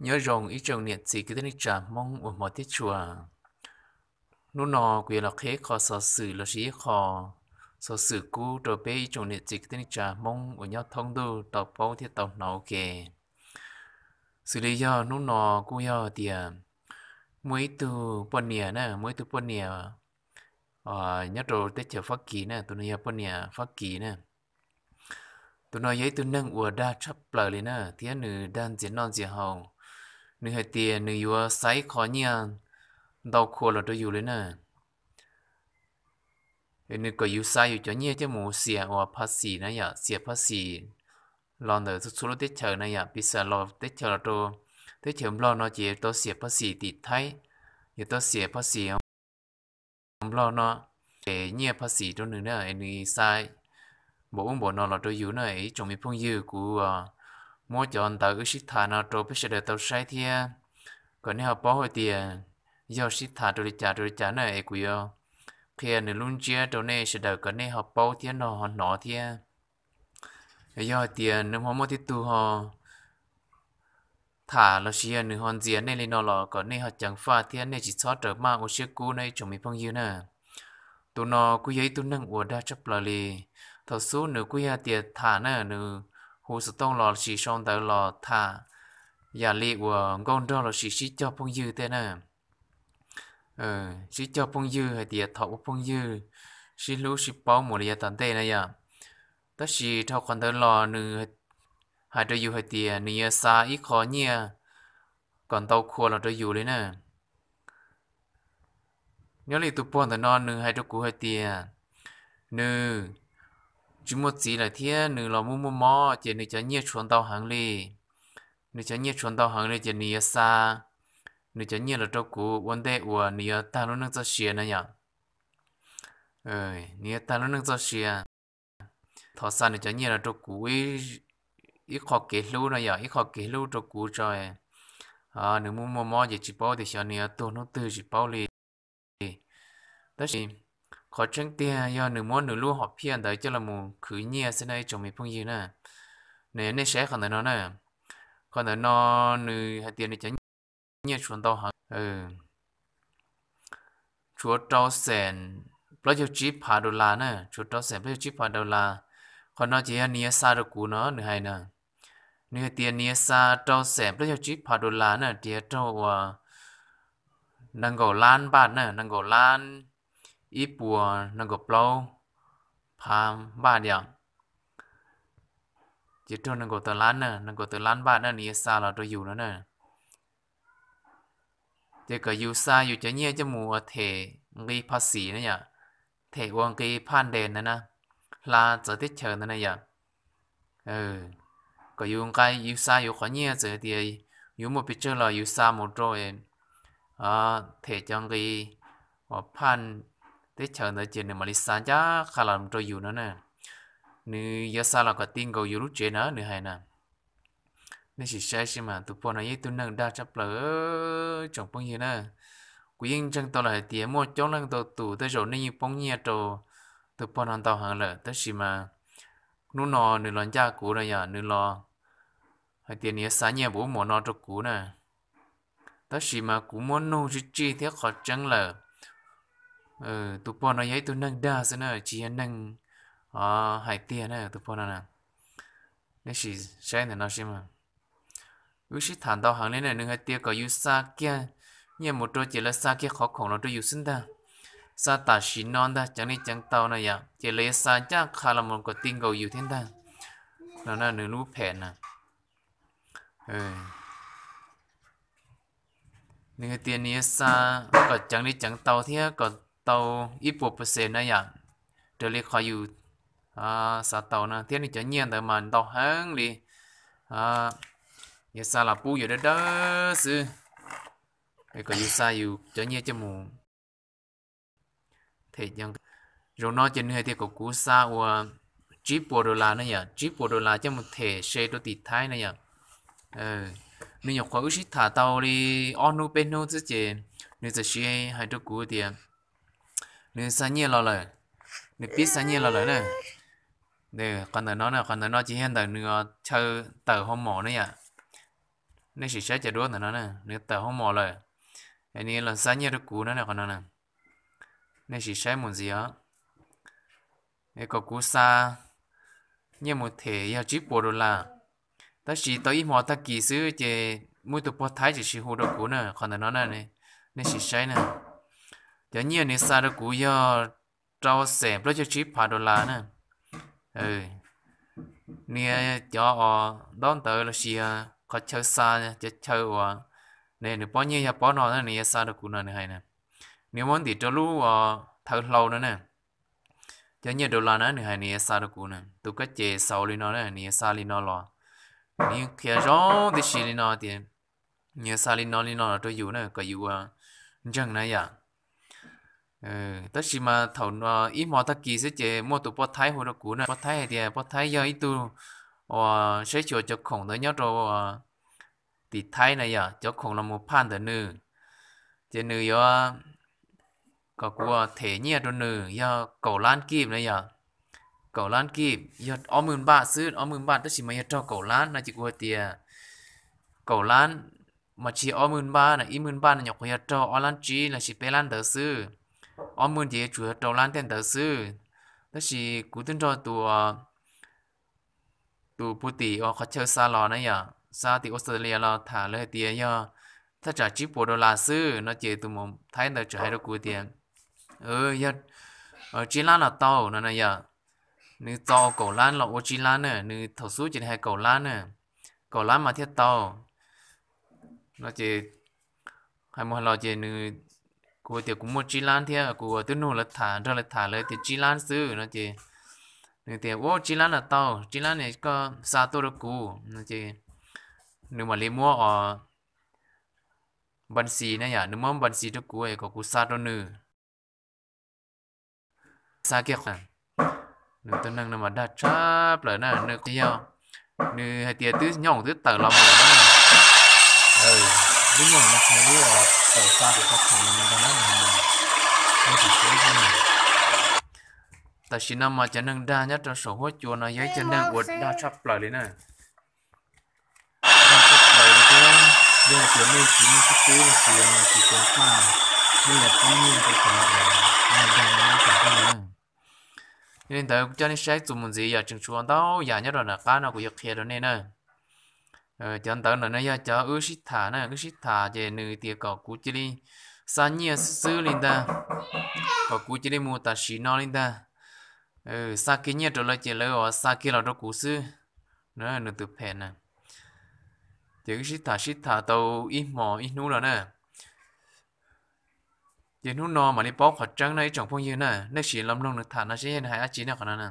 Nyob zoo ib tsoom niam txiv kwv tij neej tsa Hmoob uas hmov thiab tshua. Hnub no kuv yuav los qhia ib qho xov xwm lossis ib qho xov xwm kub rau peb ib tsoom niam txiv kwv tij neej tsa Hmoob uas nyob thoob ntuj tau paub thiab tau hnov ua ke. Xws li yog hnub no kuj yog tias muaj ib tug poj niam na, muaj ib tug poj niam nyob rau teb chaws Fab Kis na, tus no yog poj niam Fab Kis na. Tus no yog ib tug neeg uas dag tshaj plaws li na, thiab nws dag ntxias noj ntxias haus. Nws hais tias nws yuav xa ib qho nyiaj ntau khua los rau yus li na. Nws kom yus xa yus cov nyiaj coj mus xiam ua pha xis na yom, xiam pha xis los ntawm txhua txhua lub teb chaws na yom, piv xam los teb chaws los rau teb chaws Nplog no ces tau xiam pha xis tim Thaib, yog tau xiam pha xis Nplog no, ces nyiaj pha xis rau nws na, es nws xa npaum ub npaum no los rau yus na. Ib tsoom me phooj ywg, kuv muab cov ntawv wb sib tham no rau peb sawv daws tau saib thiab kom nej ho paub hais tias yog sib tham rau li cas rau li cas na, es kuv yuav qhia nws lub ntsiab rau nej sawv daws kom nej ho paub thiab nrog ho hnov thiab. Yog hais tias nws ho muaj tib tug ho tham lossis yog nws ho ntxias nej li no los kom nej ho ceev faj thiab nej tsis txhob raws maj ua siab kub na ib tsoom me phooj ywg na. Tus no kuj yog ib tug neeg uas dag tshaj plaws li. Thaum xub nws kuj yog tias tham na, nws hu xov tooj los sis sau ntawv los tham yam li uas nkauj nraug lossis sib cog phooj ywg tej na. Sib cog phooj ywg hais tias thaum ua phooj ywg sib hlub sib paub mus li yav tom ntej na yom. Tab sis dhau qhov ntawd los nws hais rau yus hais tias nws yuav xa ib qho nyiaj kom ntau khua los rau yus li na. Nyob li tus pog ntawm no nws hais rau kuv hais tias nws tsis muaj txiv lawm thiab nws los muaj muaj mob ces nws cov nyiaj tshuav ntau heev li. Nws cov nyiaj tshuav ntau heev li ces nws yuav xa nws cov nyiaj los rau kuv ua ntej uas nws yuav tag lub neej txoj sia na yom. Nws yuav tag lub neej txoj sia, thov xa nws cov nyiaj los rau kuv ib qho kev hlub no yom, ib qho kev hlub rau kuv tso. Nws muaj muaj mob ces tsis paub tias xyov nws yuav tuag hnub twg tsis paub li. Tab sis qhov tseeb tiag yog nws muab nws lub hom phiaj ntawd coj los mus khwv nyiaj xwb na ib tsoom me phooj ywg na. Nej saib qhov ntawm no na, qhov ntawm no nws hais tias nws cov nyiaj tshuav ntau heev, tshuav rau xees plaub caug tsib phav dollar na, tshuav rau xees plaub caug tsib phav dollar. Qhov no ces yog nws yuav xa rau kuv no nws hais na. Nws hais tias nws yuav xa rau xees plaub caug tsib phav dollar na, tiav raug uas nees nkaum lab npaj na, nees nkaum lab ib puas nees nkaum plaub phav npaj yom. Ces raug nees nkaum tawm lab na, nees nkaum tawm lab npaj na nws yuav xa los rau yus no na. Ces kom yus xa yus cov nyiaj coj mus ua them nqi pha xis na yom, them ua nqi phaj ntes ntawd na, hla txawv teb chaws ntawd na yom. Kom yus nqa yus xa yus qhov nyiaj txawm tias yus muaj pes tsawg los yus xa mus rau them cov nqi uas phaj teb chaws ntawd ces nws mam li xa ncaj qha los rau yus no na. Nws yuav xa los kom ti nkaus yus lub tsev na nws hais na. Nej sim saib seb mas tus pog no yog ib tug neeg dag tshaj plaws tsoom phooj ywg na. Kuv yeej ntseeg tau lawm hais tias muaj coob leej ntau tus tej zaum nej yeej poob nyiaj rau tus pog no ntau heev lawm, tab sis mas hnub no nws los ncaj kuv no yom, nws los hais tias nws yuav xa nyiaj npaum ub npaum no rau kuv na. Tab sis mas kuv muab nug tsib tsij thiab qhov tseeb lawm, tus pog no yog ib tug neeg dag xwb na, tsis yog neeg hais tiag na tus pog no na. Nej sim saib ntawm no seb mas wb sib tham ntau heev li na, nws hais tias kom yus xa kiag nyiaj mus rau ces lawv xa kiag qhov khoom los rau yus xwb ntag. Xa tam sim no ntag, ceev li ceev tau no yom, ces lawv yuav xa ncaj qha los mus kom ti nkaus yus thiab ntag. No na nws lub phem na. Nws hais tias nws yuav xa kom ceev li ceev tau thiab kom tau ib puas percent na yom, raws li qhov yus xav tau na, thiab nws cov nyiaj ntawd mas ntau heev li. Yuav xa los pub yus dawb dawb xwb, kom yus xa yus cov nyiaj coj mus them. Zaum no ces nws hais tias kom kuv xa ua tsib puas dollar na yom, tsib puas dollar coj mus them se rau tim Thaib na yom. Nws nyuam qhuav wb sib tham tau li ob hnub peb hnub xwb ces nws txawm siv hais rau kuv tias nws xa nyiaj los lawm, nws pib xa nyiaj los lawm na. Qhov ntawm no, qhov ntawm no ces yog ntawm nws chaw tawm hoo mom na yom. Nej sim saib cov duab ntawm no na, nws tawm hoob mos lawm. Nws los xa nyiaj rau kuv no, qhov no na, nej sim saib mus ntxiv os. Kom kuv xa nyiaj mus them yog tsib puas dollar. Tab sis tau ib hmo tag kis xwb ces muaj tus poj Thaib tseem hu rau kuv na, qhov ntawm no na, nej sim saib na. Cov nyiaj nws xa rau kuv yog rau xees plaub caug tsib phav dollar na. Nws cov os, ntaub ntawv los sis qhov chaw xa, cov chaw uas nws pob nyiaj yog pob no na, nws yuav xa rau kuv no nws hais na. Nws muab ntim rau lub thawv hlau no na. Cov nyiaj dollar na nws hais nws yuav xa rau kuv na, tus kab ces xaus li no na, nws yuav xa li no los. Nws yeej qhia zoo tib si li no tias nws yuav xa li no li no los rau yus na kom yus ua ntseeg na yom. Tab sis mas thaum ib hmo tag kis xwb ces muaj tus poj Thaib hu rau kuv na, poj Thaib hais tias poj Thaib yog ib tug uas saib xyuas cov khoom ntawd nyob rau tim Thaib na yom, cov khoom los mus phaj ntawm nws, ces nws yuav kom kuv them nyiaj rau nws yog kaum lab kib na yom. Kaum lab kib yog ob mwj npaj xwb, ob mwj npaj tab sis mas yog raug kaum lab no ces kuv hais tias kaum lab mas tsis yog ob mwj npaj na, ib mwj npaj no nyuam qhuav yog raug ob lab tsib los sis peb lab ntawd xwb. Ob mwj ces yuav tsum yog rau lab tej ntawd xwb. Tab sis kuv twb nrog tus tus puag tim uas qhov chaw xa los na yom, xa tim Australia los tham lawv hais tias yog thaj tsam tsib puas dollar xwb no ces tus maum Thaib ntawd txawm hais rau kuv tias yog tsib lab los tau no na yom. Nws txo kaum lab los ua tsib lab na, nws thaum xub ces nws hais kaum lab na, kaum lab mas thiaj tau no ces hais mus hais los ces nws, kuv tias kuv muaj tsib lab thiab, kuv twb nug lawv tham, nrog lawv tham lawv tias tsib lab xwb no ces nws tias ua tsib lab los tau, tsib lab ne koj xa tuaj rau kuv no ces nws mam li muab os npas xis na yom, nws muab npas xis rau kuv kom kuv xa rau nws. Xa kiag, nws tus neeg no mas dag tshaj plaws na, nws qhia, nws hais tias twb nyooj twb tawm los mus na. Lub nyooj no tsis yog lub tawm xa kuv qhov khoom no ntag na, nej sim saib xwb. Tam sim no mas cov neeg dag nyob rau saum huab cua no yog ib cov neeg uas dag tshaj plaws li na. Dag tshaj plaws li thiab, yog hais tias nej tsis muaj xib tub los sis tsis ceev faj, nej yuav poob nyiaj rau cov neeg dag no ib tsam thiab no na. Yog li ntawd coj nej saib txuas mus ntxiv yom, tseem tshuav ntau yam nyob rau nram qab no kuv yuav qhia rau nej na. Cov ntawv ntawm no yog cov wb sib tham na, wb sib tham ces nws tias kom kuv cia li xa nyiaj xwb xwb li ntag, kom kuv cia li mus tam sim no li ntag. Xa kiag nyiaj rau lawv ces lawv uas xa kiag los rau kuv xwb. Nws tus phem na. Ces wb sib tham sib tham tau ib hmos ib hnub lawm na. Ces hnub no mam li paub qhov tseeb na ib tsoom phooj ywg na, nej sim los mloog nws tham no seb nws hais dab tsi na qhov no na.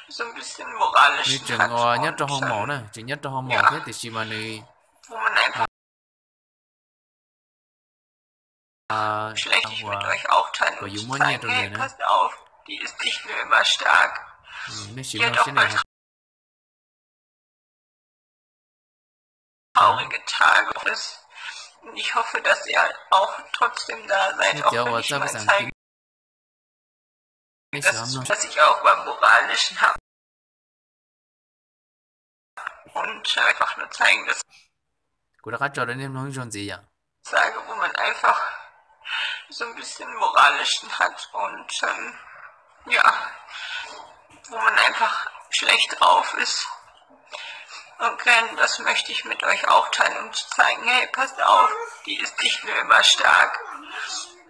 Nws tseem uas nyob rau hoo maum na, tseem nyob rau hoo maum thiab tiam sis mas nws uas kom yus muab nyiaj rau nws na. Nej sim mloog seb nws hais Traurige Tage. Und ich hoffe, dass ihr auch trotzdem da seid, auch wenn ich mal zeige, dass ich auch beim Moralischen habe. Und einfach nur zeigen, dass Kuv rov qab tso rau nej mloog ib zaug ntxiv yom. Sage, wo man einfach so ein bisschen Moralischen hat und, ähm, ja, wo man einfach schlecht drauf ist. Und das möchte ich mit euch auch teilen, um zu zeigen, hey, passt auf, die ist nicht nur immer stark.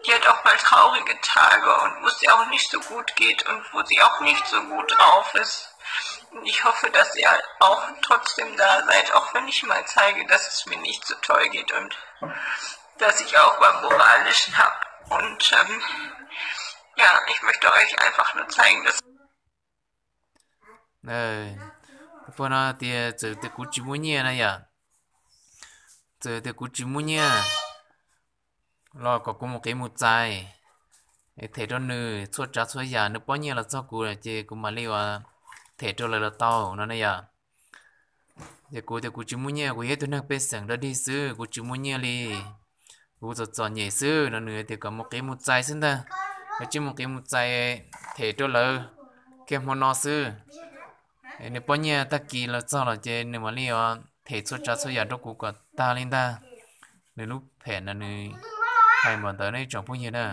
Die hat auch mal traurige Tage und wo es ihr auch nicht so gut geht und wo sie auch nicht so gut drauf ist. Und ich hoffe, dass ihr auch trotzdem da seid, auch wenn ich mal zeige, dass es mir nicht so toll geht und dass ich auch beim Moralischen hab. Und, ähm, ja, ich möchte euch einfach nur zeigen, dass Puag no tias txawm tias kuv tsis muaj nyiaj na yom, txawm tias kuv tsis muaj nyiaj los kom kuv mus qiv mus txais, them rau nws txhua tsav txhua yam, nws pob nyiaj los txog kuv ces kuv mam li uas them rau lawv los tau no na yom. Ces kuv tias kuv tsis muaj nyiaj, kuv yog ib tug neeg pej xeem dog dig xwb, kuv tsis muaj nyiaj li, kuv txom txom nyem xwb no, nws tias kom mus qiv mus txais xwb ntag, kom mus qiv mus txais them rau lawv kiag hmo no xwb. Nws poj nyiaj tag kis los txog los ces nws mam li them txhua tsav txhua yam rau kuv kom tag li ntag. Nws lub phem no nws hais npaum ntawd ne tsoom phooj ywg na.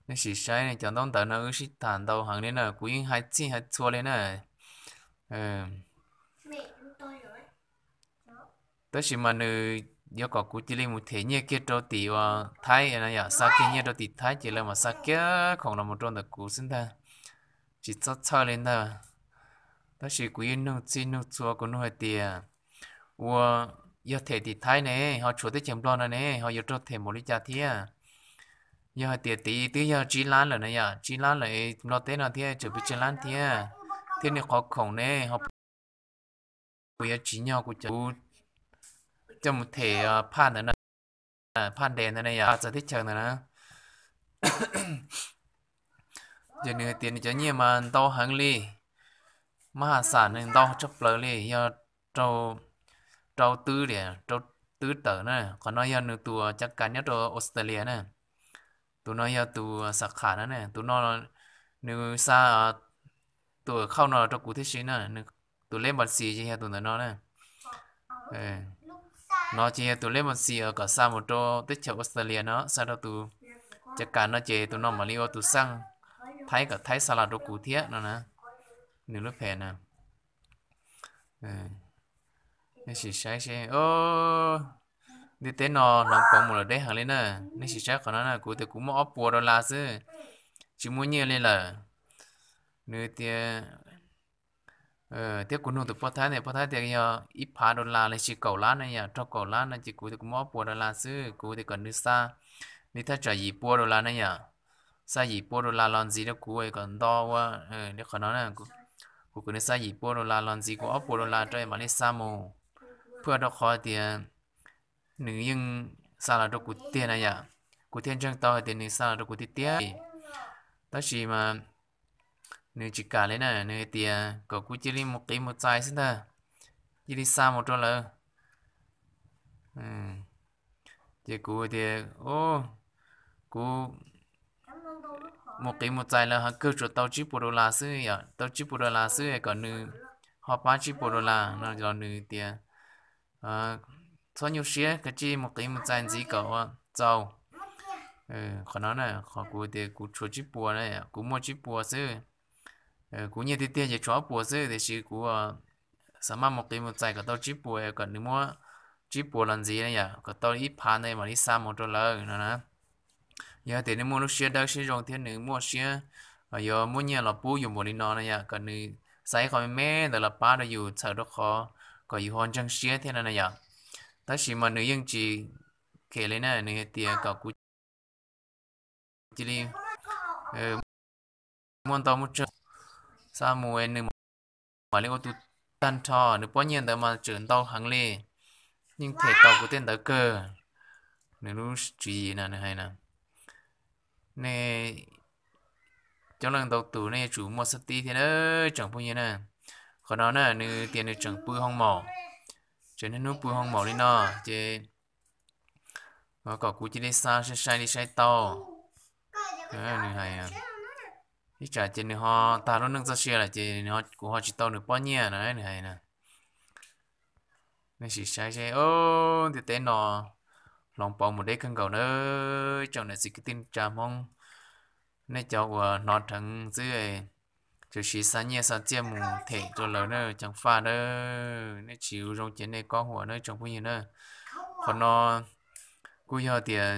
Nej sim saib cov ntaub ntawv no wb sib tham ntau heev li na, kuv yeej hais txhij hais txhua li na. Tab sis mas nws yuav kom kuv cia li mus them nyiaj kiag rau tim uas Thaib no yom, xa kiag nyiaj rau tim Thaib ces lawv mam xa kiag khoom los mus rau ntawm kuv xwb ntag, tsis txhob txhawj li ntag. Tab sis kuv yeej nug txhij nug txhua, kuv nug hais tias, ua, yog them tim Thaib ne ho tshuav teb chaws Nplog no ne ho yuav raug them npaum li cas thiab? Yog hais tias tid twb yog tsib lab lawm na yom, tsib lab lawm Nplog teb no thiab tseem pes tsawg lab thiab, thiab nws qhov khoom ne ho puas yuav tsim nyog kuv coj mus them phaj ntawd na, phaj ndes ntawd na yom, txawv teb chaws ntawd na. Ces nws hais tias nws cov nyiaj mas ntau heev li, mab has xam nws ntau tshaj plaws li, yog rau, rau twb li, rau twb tawm na. Qhov no yog nws tus cov kas nyob rau Australia na, tus no yog tus xa kham no na, tus no nws xa tus khauj no rau kuv thiab si na, tus leb npas xis ces yog tus ntawm no na. No ces yog tus leb npas xis kom xa mus rau teb chaws Australia no, xa rau tus cov kas no ces tus no mam li ua tus xaj Thaib kom Thaib xa los rau kuv thiab no na. Nws lub phem na. Nej sim saib seb, ntiaj teb no hloov pauv mus lawm deb heev li na. Nej sim saib qhov no na, kuv tias kuv muaj ob puas dollar xwb, tsis muaj nyiaj li lawm. Nws tias, thiab kuv nug tus poj Thaib ntawd, poj Thaib tias yog ib phav dollar los sis kaum lab na yom, rau kaum lab no ces kuv tias kuv muaj ob puas dollar xwb, kuv tias kom nws xa li thaj tsam yim pua dollar na yom, xa yim pua dollar los ntxiv rau kuv kom nto ua li qhov no na. Kuv kom nws xa yim pua dollar los ntxiv kuv ob puas dollar rau mam li xa mus, phuaj rau qhov tias nws yeej xa los rau kuv tiag na yom, kuv thiaj ntseeg tau hais tias nws xa los rau kuv tiag tiag. Tab sis mas nws tsis kam li na, nws hais tias kom kuv cia li mus qiv mus txais xwb ntag, cia li xa mus rau lawv. Ces kuv tias, kuv mus qiv mus txais lawv heev kawg tsuas tau tsib puas dollar xwb yom, tau tsib puas dollar xwb kom nws ho pab tsib puas dollar no los nws tias txhob nyuaj siab, kav tsij mus qiv mus txais ntxiv kom ua txaus. Qhov no na, qhov kuv tias kuv tshuav tsib puas na, kuv muaj tsib puas xwb. Kuv nyiaj tiag tiag ces tshuav ob puas xwb, tiam sis kuv xav maj mus qiv mus txais kom tau tsib puas, kom nws muab tsib puas los ntxiv na yom, kom tau ib phav ntawd mam li xa mus rau lawv no na. Yog tias nws muaj lub siab dawb siab zoo thiab nws muaj siab yuav muab nyiaj los pub yus npaum li no na yom, kom nws xa ib qho me me ntawd los pab rau yus txhawm rau qhov kom yus ho ntseeg siab thiab no na yom. Tab sis mas nws yeej tsis khe li na, nws hais tias kom kuv cia li muaj ntau muaj tsawg xa mus nws mam li ua tus tag nrho, nws pob nyiaj ntawd mas tseem ntau heev li, yeej them tau kuv tej ntawd kawg. Nws lub tswv yim na nws hais na, nej coob leej ntau tus nej yuav tsum muaj xab tib thiab na tsoom phooj ywg na. Qhov no na nws tias nws tseem pw hoo maum, tseem niaj hnub pw hoo maum li no, ces kom kuv cia li xa sai sai li sai tau. Nws hais, ib tsam ces nws ho tag lub neej txoj sia lawm ces kuv ho tsis tau nws pob nyiaj na nws hais na. Nej sim saib seb, ntiaj teb no hloov pauv mus deb kawg nkaus na. Tsoom niam txiv kwv tij neej tsa Hmoob, nej cov uas hnov dheev xwb, tsuas siv xa nyiaj xa txiaj mus them rau lawv na ceev faj na. Nej tsis ua zoo ces nej kob huam na tsoom phooj ywg na. Qhov no kuj yog tias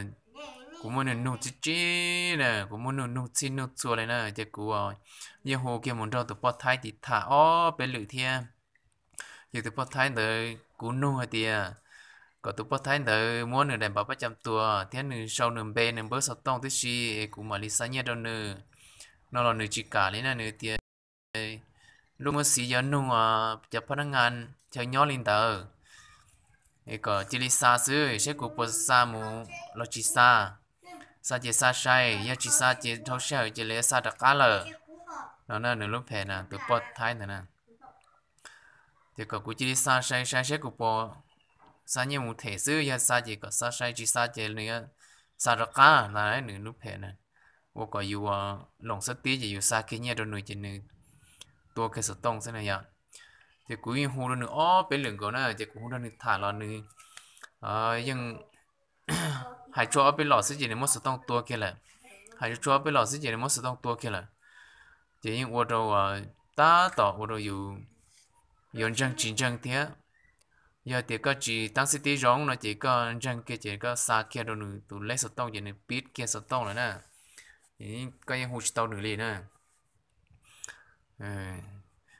kuv muab nws nug txib txib na, kuv muab nws nug txhij nug txhua li na, ces kuv yeej hu kiag mus nrog tus poj Thaib tim tham ob peb lwm thiab. Ces tus poj Thaib ntawd kuv nug hais tias kom tus poj Thaib ntawd muab nws daim npav pab cam tuas thiab nws sau nws npe nws npawb xov tooj tib si es kuv mam li xa nyiaj rau nws no los nws tsis kam li na, nws tias lub muab xiv yuav nug cov phab nab ngas chaw nyob li ntawd es kom cia li xa xwb, saib kuv puas xa mus los tsis xa. Xa ces xa sai, yog tsis xa ces dhau sij hawm ces lawv xa rov qab lawm no na. Nws lub phem na tus poj Thaib ntawd na, ces kom kuv cia li xa sai sai saib kuv puas xa nyiaj mus them xwb, yog xa ces kom xa sai, tsis xa ces nws xa rov qab na. Nws lub phem na, ua kom yus loos xab tib ces yus xa kiag nyiaj rau nws ces nws tua kiag xov tooj xwb na yom. Ces kuv yeej hu rau nws ob peb lwm nkaus na, ces kuv hu rau nws tham los nws yeej hais tsuag ob peb los xwb ces nws muab xov tooj tua kiag lawm. Hais tsuag ob peb los xwb ces nws muab xov tooj tua kiag lawm. Ces yeej ua rau, tab tom ua rau yus yuav ntseeg tsis ntseeg thiab. Yog tias koj tsis tab xib tib zoo no ces koj ntseeg kiag ces koj xa kiag rau nws tus lej xov tooj ces nws pib kiag xov tooj lawm na. Koj yeej hu tsis tau nws li na.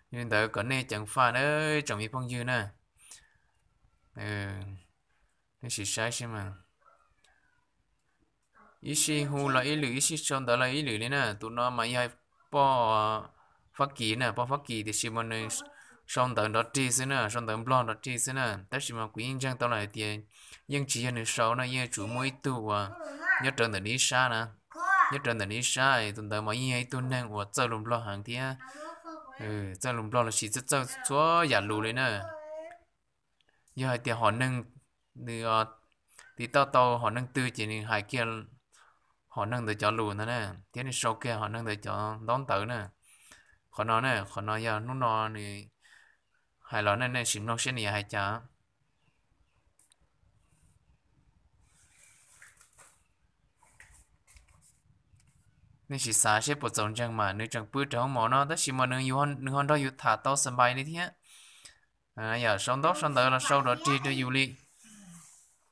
Yog li ntawd kom nej ceev faj na, tsoom me phooj ywg na. Nej sim saib seb mas, ib sij hu los ib lwm, ib sij sau ntawv los ib lwm li na. Tus no mas yog poj Fab Kis na, poj Fab Kis tiam sis mas nws sau ntawv nrov rig xwb na, sau ntawv Nplog nrov rig xwb na. Tab sis mas kuv yeej ntseeg tau lawm hais tias yeej tsis yog nws sau no, yeej yuav tsum muaj ib tug uas nyob rau ntawm nws ib sab na. Nyob rau ntawm nws ib sab, tus ntawd mas yeej yog ib tug neeg uas txawj lus Nplog heev thiab txawj lus Nplog los sis txawj txawj txhua yam lus li na. Yog hais tias hom neeg, nws tiv tauj tau hom neeg twg ces nws hais kiag hom neeg ntawd cov lus ntag na, thiab nws sau kiag hom neeg ntawd cov ntaub ntawv na. Qhov no na, qhov no yog hnub no nws hais los nej sim mloog seb nws yuav hais cas. Nej sim xav seb puas txaus ntseeg mas nws tseem pw rau hoob mov no tab sis mas nws ho nrog yus tham tau xa npais li thiab. Yog sau ntaub sau ntawv los sau nrov rig rau yus li.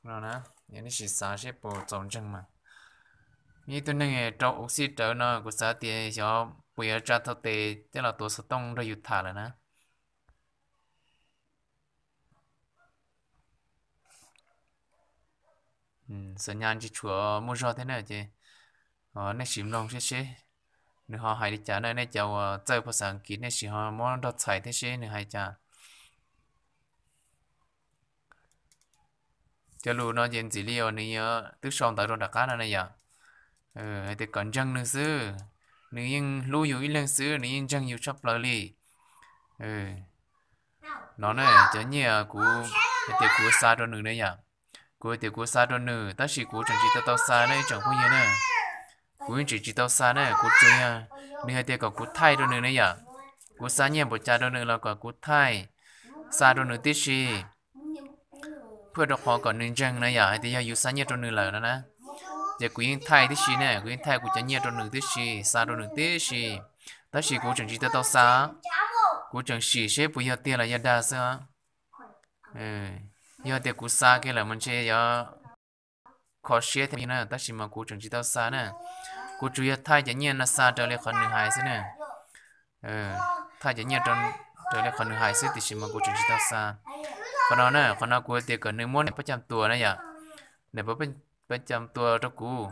Nej sim xav seb puas txaus ntseeg mas. Ib tug neeg rau ua xij rawv no kuv xav tias xyov puas yuav tsa tau tes coj los tuav xov tooj nrog yus tham lawm na. Xam nyas tsis tshua muaj zog thiab na ces nej sim mloog seb seb nws ho hais li cas na. Nej cov uas txawj phas xas Askiv nej sim ho muab nrog txhais thiab seb nws hais cas. Cov lus no ces ntxim li uas nws twb sau ntawv rau nram qab no na yom. Hais tias kom ntseeg nws xwb, nws yeej hlub yus ib leeg xwb, nws yeej ntseeg yus tshaj plaws li. No ne, cov nyiaj kuv hais tias kuv xa rau nws ne yom. Kuv hais tias kuv xa rau nws tab sis kuv tseem tsis tau tau xa ne ib tsoom phooj ywg na. Kuv yeej tseem tsis tau xa ne, kuv tsuas yog nws hais tias kom kuv thaij rau nws ne yom. Kuv xa nyiaj npaum cas rau nws los kom kuv thaij xa rau nws tib si, phuaj rau qhov kom nws ntseeg na yom, hais tias yog yus xa nyiaj rau nws lawm no na. Ces kuv yeej thaij tib si ne, kuv yeej thaij kuv cov nyiaj rau nws tib si, xa rau nws tib si, tab sis kuv tseem tsis tau tau xa. Kuv tseem sim seb puas yog tiag los yog dag xwb. Yog tias kuv xa kiag lawm mas ntshe yuav kho siab thiab na, tab sis mas kuv tseem tsis tau xa na. Kuv tsuas yog thaij cov nyiaj no xa raws li qhov nws hais xwb na. Thaij cov nyiaj raws li qhov nws hais xwb tiam sis mas kuv tseem tsis tau xa. Qhov no na, qhov no kuv hais tias kom nws muab nws pab cam tuas na yom, nws pab cam tuas rau kuv,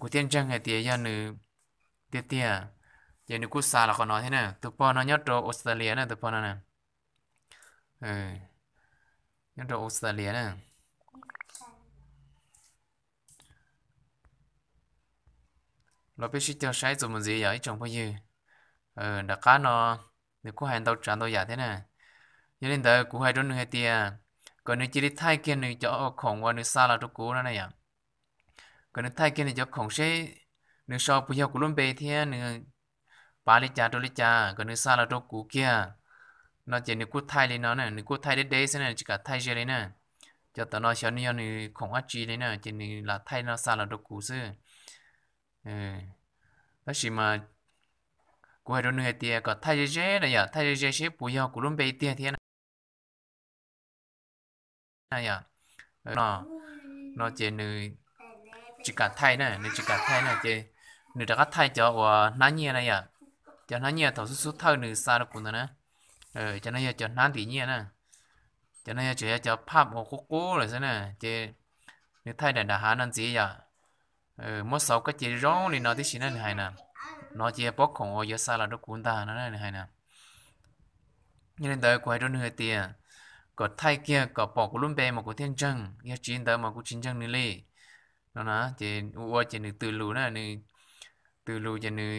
kuv thiaj ntseeg hais tias yog nws tiag tiag. Ces nws kuj xa los qhov no thiab na. Tus pog no nyob rau Australia na, tus pog no na, nyob rau Australia na. Los peb sib cog saib txuas mus ntxiv yom ib tsoom phooj ywg. Nram qab no nws kuj hais ntau tsav ntau yam thiab na. Yog li ntawd kuv hais rau nws hais tias kom nws cia li thaij kiag nws cov khoom uas nws xa los rau kuv no na yom. Kom nws thaij kiag nws cov khoom seb nws sau puas yog kuv lub npe thiab nws pav li cas rau li cas, kom nws xa los rau kuv kiag no. Ces nws kuj thaij li no na, nws kuj thaij deb deb xwb na, tsis kam thaij ze li na. Cov tom no xyov nws yog nws khoom dab tsi li na, ces nws lam thaij no xa los rau kuv xwb. Tab sis mas kuv hais rau nws hais tias kom thaij ze ze na yom, thaij ze ze seb puas yog kuv lub npe tiag thiab na. No ces nws tsis kam thaij na, nws tsis kam thaij na, ces nws rov qab thaij cov uas hnab nyiaj na yom. Cov hnab nyiaj thaum xub xub thawj nws xa rau kuv ntawd na. Cov no yog cov hnab ntim nyiaj na. Cov no yog tseem yog cov phaj uas qub qub lawm xwb na, ces nws thaij daim nram hav no ntxiv yom. Muab xauv koj ces zoo li no tib si na nws hais na. No ces yog pob khoom uas yuav xa los rau kuv ntag no nws hais na. Yog li ntawd kuv hais rau nws hais tias kom thaij kiag kom pom kuv lub npe mas kuv thiaj ntseeg, yog tsis li ntawd mas kuv tsis ntseeg nws li. No na ces ua ua ces nws tws lus na, nws tws lus ces nws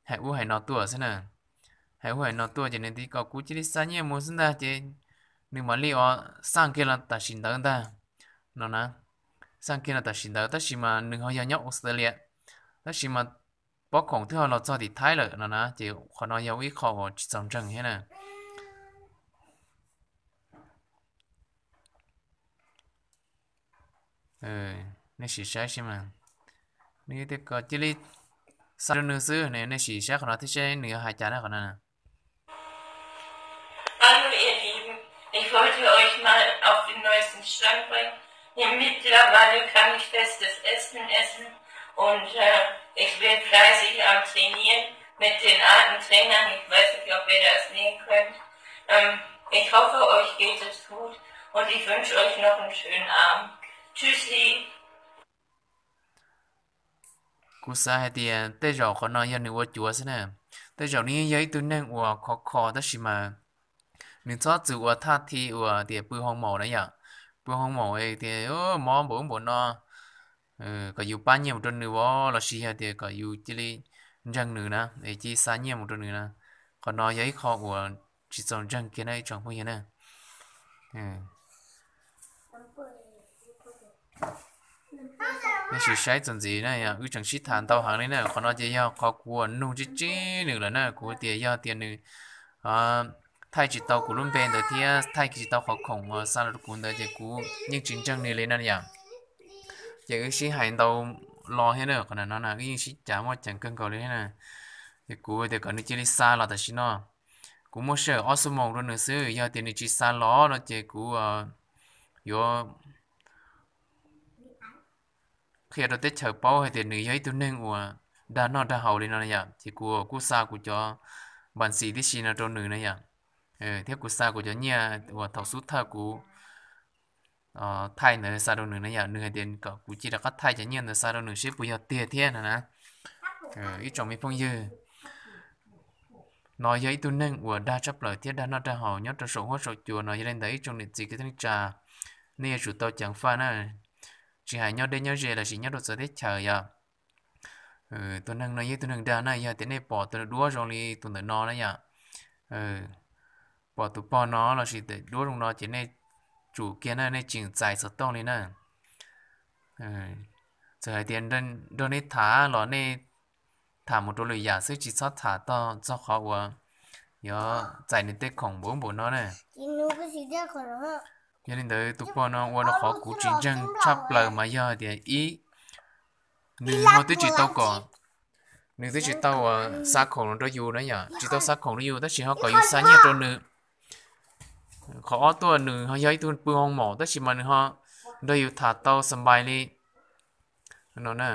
hais ub hais no tuaj xwb na. Hais ub hais no tuaj ces nws tias kom kuv cia li xa nyiaj mus xwb ntag ces nws mam li ua xaj kiag los tam sim ntawd ntag. No na, xaj kiag los tam sim ntawd tab sis mas nws ho yog nyob Australia, tab sis mas pob khoom twb ho los txog tim Thaib lawm no na, ces qhov no yog ib qho uas tsis txaus ntseeg thiab na. Nej sim saib seb mas, nws tias kom cia li xa rau nws xwb ne, nej sim saib qhov no thiab seb nws yuav hais cas na qhov no. Hallo ihr Lieben, ich wollte euch mal auf den neuesten Stand bringen. Denn mittlerweile kann ich festes Essen essen und äh, ich bin fleißig am Trainieren mit den alten Trainern. Ich weiß nicht, ob ihr das sehen könnt. Ähm, ich hoffe, euch geht es gut und ich wünsche euch noch einen schönen Abend. Tschüssi. Kuv xav hais tias tej zaum qhov no yog nws ua cuav xwb na. Tej zaum nws yeej yog ib tug neeg uas khov kho tab sis mas nws txhob txwm ua thaj thi uas tias pw hoo maum na yom. Pw hoo maum tias mob npaum ub npaum no, kom yus pab nyiaj mus rau nws os, los sis yog tias kom yus cia li ntseeg nws na, es cia li xa nyiaj mus rau nws na. Qhov no yog ib qho uas tsis txaus ntseeg kiag na ib tsoom phooj ywg na. Nej sim saib txuas ntxiv na, wb tseem sib tham ntau heev li na. Qhov no ces yog qhov kuv uas nug tsib tsib nws lawm na, kuv tias yog tias nws thaij tsis tau kuv lub npe ntawd thiab thaij tsis tau qhov khoom uas xa los rau kuv ntawd ces kuv yeej tsis ntseeg nws li na yom. Ces wb sib hais ntau lo thiab na, qhov no na wb yeej sib cav muaj ceem kawg nkaus li thiab na. Ces kuv tias kom nws cia li xa los tam sim no. Kuv muaj sij hawm ob xuab moos rau nws xwb, yog tias nws tsis xa los no ces kuv yuav qhia rau teb chaws paub hais tias nws yog ib tug neeg uas dag noj dag haus li no na yom. Ces kuv kuj xa kuv cov npas ntxis tib si no rau nws na yom, thiab kuv xa kuv cov nyiaj uas thaum xub thawj kuv thaij ntawd xa rau nws na yom. Nws hais tias kom kuv cia li rov qab thaij cov nyiaj ntawd xa rau nws seb puas yog tiag thiab no na. Ib tsoom me phooj ywg, no yog ib tug neeg uas dag tshaj plaws thiab dag noj dag haus nyob rau saum huab saum cua no. Yog li ntawd ib tsoom niam txiv kwv tij neej tsa, nej yuav tsum tau ceev faj na, tsis hais nyob deb nyob ze los sis nyob rau txawv teb chaws yom. Tus neeg no yog ib tug neeg dag na, yog tias nej pom tus duab zoo li tus ntawm no na yom, pom tus pog no los sis tus duab zoo no ces nej tsum kiag na, nej tsis txais xov tooj li na. Txawm hais tias nrog nej tham los nej tham mus rau lwm yam xwb, tsis txhob tham txog qhov uas yuav txais nws tej khoom npaum npaum no na. Yog li ntawd tus pog no ua rau qhov kuv tsis ntseeg tshaj plaws mas yog tias ib, nws ho twb tsis tau kom, nws twb tsis tau xa khoom los rau yus na yom, tsis tau xa khoom rau yus tab sis ho kom yus xa nyiaj rau nws. Qhov ob tuaj nws ho yog ib tug pw hoo maum tab sis mas nws ho nrog yus tham tau xa npais li no na.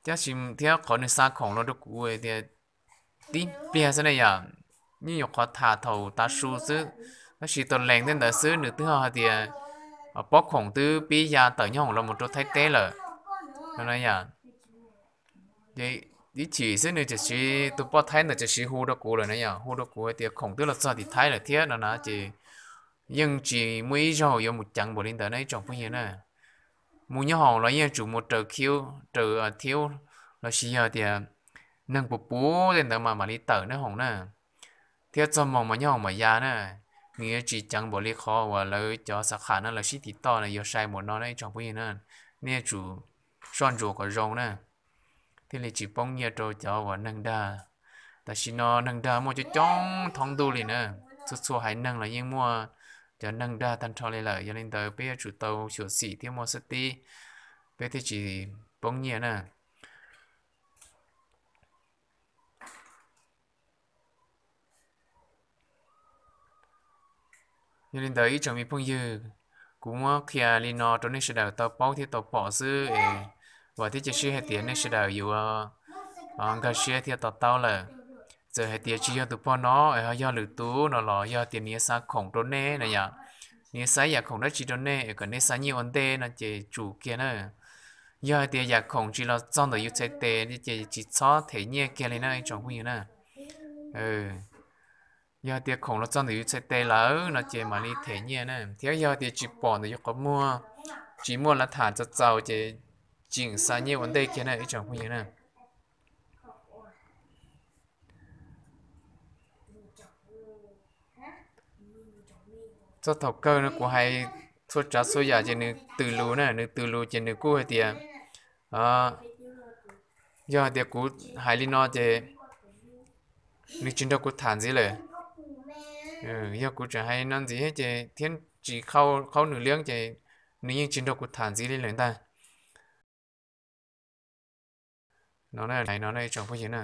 Thiab qhov nws xa khoom los rau kuv tias tib pliag xwb na yom, yeej yuav qhov tham thaum tav su xwb, tab sis tau lees tej ntawd xwb nws twb ho hais tias pob khoom twb pib ya tawm nyob hoom los mus rau Thaib teb lawm no na yom. Ib chim xwb nws tam sim, tus poj Thaib ntawd tam sim hu rau kuv lawm na yom, hu rau kuv hais tias khoom twb los txog tim Thaib lawm thiab no na, ces yeej tsis muaj ib zaug yuav mus ceev npaum li ntawd na ib tsoom phooj ywg na. Mus nyob hoom los yeej tsum mus raws khiab, raws thiab, los sis yog tias neeg puas puv tej ntawd mas mam li tawm nyob hoom na, thiab txog moos mas nyob hoom mam ya na. Nws yuav tsis ceev npaum li qhov uas lawv cov xav qham no lawv sib tiv toj na, yuav sai npaum no na ib tsoom phooj ywg na. Nej yuav tsum soj ntsuam kom zoo na, thiaj li tsis poob nyiaj rau cov uas neeg dag. Tam sim no neeg dag muaj coob coob thoob ntuj li na, txhua txhua haiv neeg los yeej muaj cov neeg dag tag nrho li lawm. Yog li ntawd peb yuav tsum tau xyuam xim thiab muaj xab tib, peb thiaj tsis poob nyiaj na. Yog li ntawd ib tsoom me phooj ywg, kuv muab qhia li no rau nej sawv daws tau paub thiab tau pom xwb es vam thiab cia siab hais tias nej sawv daws yuav nkag siab thiab to taub lawm. Txawm hais tias tsis yog tus pog no es ho yog lwm tus no los yog tias nws yuav xa khoom rau nej na yom, nws yuav xa yam khoom dab tsi rau nej es kom nej xa nyiaj ua ntej no ces tsum kiag na. Yog hais tias yam khoom tsis los txog ntawm yus txhais tes ces tsis txhob them nyiaj kiag li na ib tsoom phooj ywg na. Yog tias khoom los txog ntawm yus txhais tes lawm no ces mam li them nyiaj na, thiab yog tias tsis pom ntawm yus qhov muag, tsis muaj lav tham txaus txaus ces tseem xa nyiaj ua ntej kiag na ib tsoom phooj ywg na. Txog thaum kawg no kuv hais txhua tsav txhua yam ces nws tws lus na, nws tws lus ces nws kuj hais tias, Yog hais tias kuv hais li no ces nws tsis nrog kuv tham ntxiv lawm. Yog kuv tseem hais li no ntxiv thiab ces thiab tsis qhaub nws liab ces nws yeej tsis nrog kuv tham ntxiv li lawm ntag. No, no, tsoom phooj ywg na,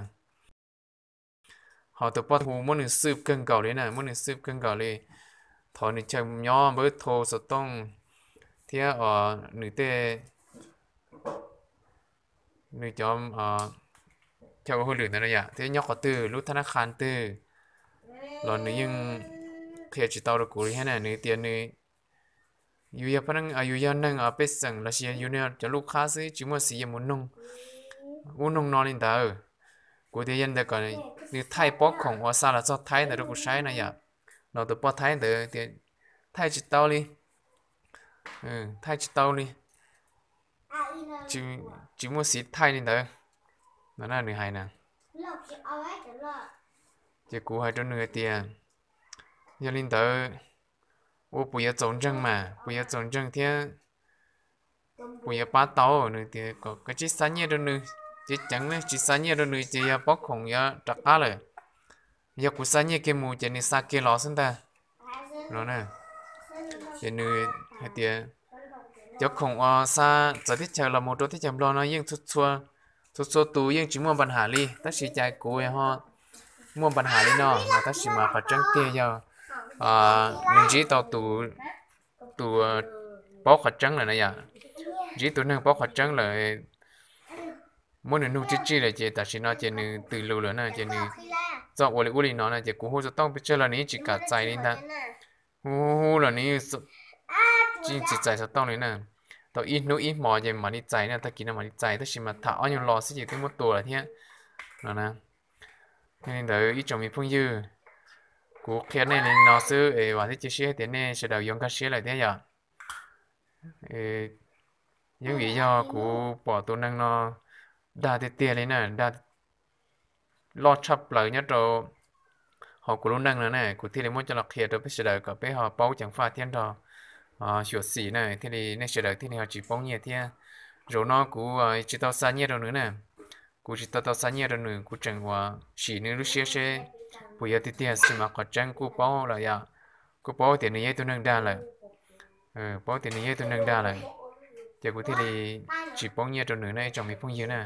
ho tus poj hu muab nws xwb kawg nkaus li na, muab nws xwb kawg nkaus li. Thov nws chaw nyob npawb thau xov tooj thiab nws tej, nws cov chaw ua hauj lwm ntawd no yom, thiab nyob qhov twg, lub thab nab qha twg los nws yeej qhia tsis tau rau kuv li thiab na. Nws tias nws, yus yog, yus yog neeg pej xeem los sis yus yog cov lub qhab xwb, tsis muaj xiv yuav mus noog ub noog no li ntawd. Kuv tias yog li ntawd kom nws thaij pob khoom uas xa los txog Thaib ntawd rau kuv saib no yom. No tus poj Thaib ntawd tias thaij tsis tau li, thaij tsis tau li, tsis muaj xiv thaij li ntawd no na, nws hais na. Ces kuv hais rau nws hais tias yog li ntawd ua puas yuav txaus ntseeg mas, puas yuav txaus ntseeg thiab puas yuav pab tau? Nws tias kom kav tsij xa nyiaj rau nws, ceev ceev ne, tsis xa nyiaj rau nws ces yog pob khoom yuav rov qab lawm. Yog kuv xa nyiaj kiag mus ces nws xa kiag los xwb ntag no. Ces nws hais tias cov khoom uas xa txawv teb chaws los mus rau teb chaws Nplog no yeej txhua txhua tus yeej tsis muaj npa ham li, tab sis cas kuv ho muaj npa ham li no no. Tab sis mas qhov tseeb tiag yog nws ntsib tau tus paub qhov tseeb lawm na yom, ntsib tus neeg paub qhov tseeb lawm, muab nws nug tsib tsij lawm ces tam sim no ces nws tws lus lawm na, ces nws txawj ua li ub li no na. Ces kuv hu xov tooj pes tsawg los nws yeej tsis kam txais li ntag. Hu hu los nws yeej tsis txais xov tooj li na. Tau ib hnub ib hmo ces mam li txais na, tag kis no mam li txais, tab sis mas tham ob nyuag lo xwb ces twb muab tua lawm thiab no na. Yog li ntawd ib tsoom me phooj ywg, kuv qhia nej li no xwb es vam thiab cia siab hais tias nej sawv daws yuav nkag siab lawm thiab yom. Yeej vim yog kuv pom tus neeg no dag tiag tiag li na, dag loj tshaj plaws nyob rau hauv kuv lub neej no na, kuv thiaj li muab coj los qhia rau peb sawv daws kom peb ho paub ceev faj thiab nrog xyuam xim na, thiaj li nej sawv daws thiaj li ho tsis poob nyiaj thiab. Zaum no kuv tsis tau xa nyiaj rau nws na, kuv tsis tau tau xa nyiaj rau nws, kuv tseem ua sim nws lub siab seb puas yog tiag tiag, tab sis mas qhov tseeb kuj paub lawm yom, kuj paub tias nws yog ib tug neeg dag lawm, paub tias nws yog ib tug neeg dag lawm, ces kuv thiaj li tsis poob nyiaj rau nws na ib tsoom me phooj ywg na.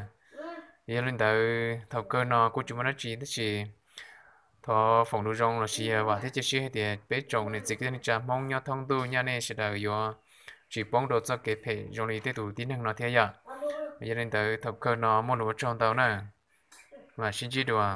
Yog li ntawd thaum kawg no kuj tsis muaj dab tsi tab sis thov foom lus zoo los sis yog vam thiab cia siab hais tias peb tsoom niam txiv kwv tij neej tsa Hmoob nyob thoob ntuj nyaj nej sawv daws yuav tsis poob rau txoj kev phem zoo li tej tus tib neeg no thiab yom. Yog li ntawd thaum kawg no muaj lus ua tsaug ntau na, mam sib ntsib dua.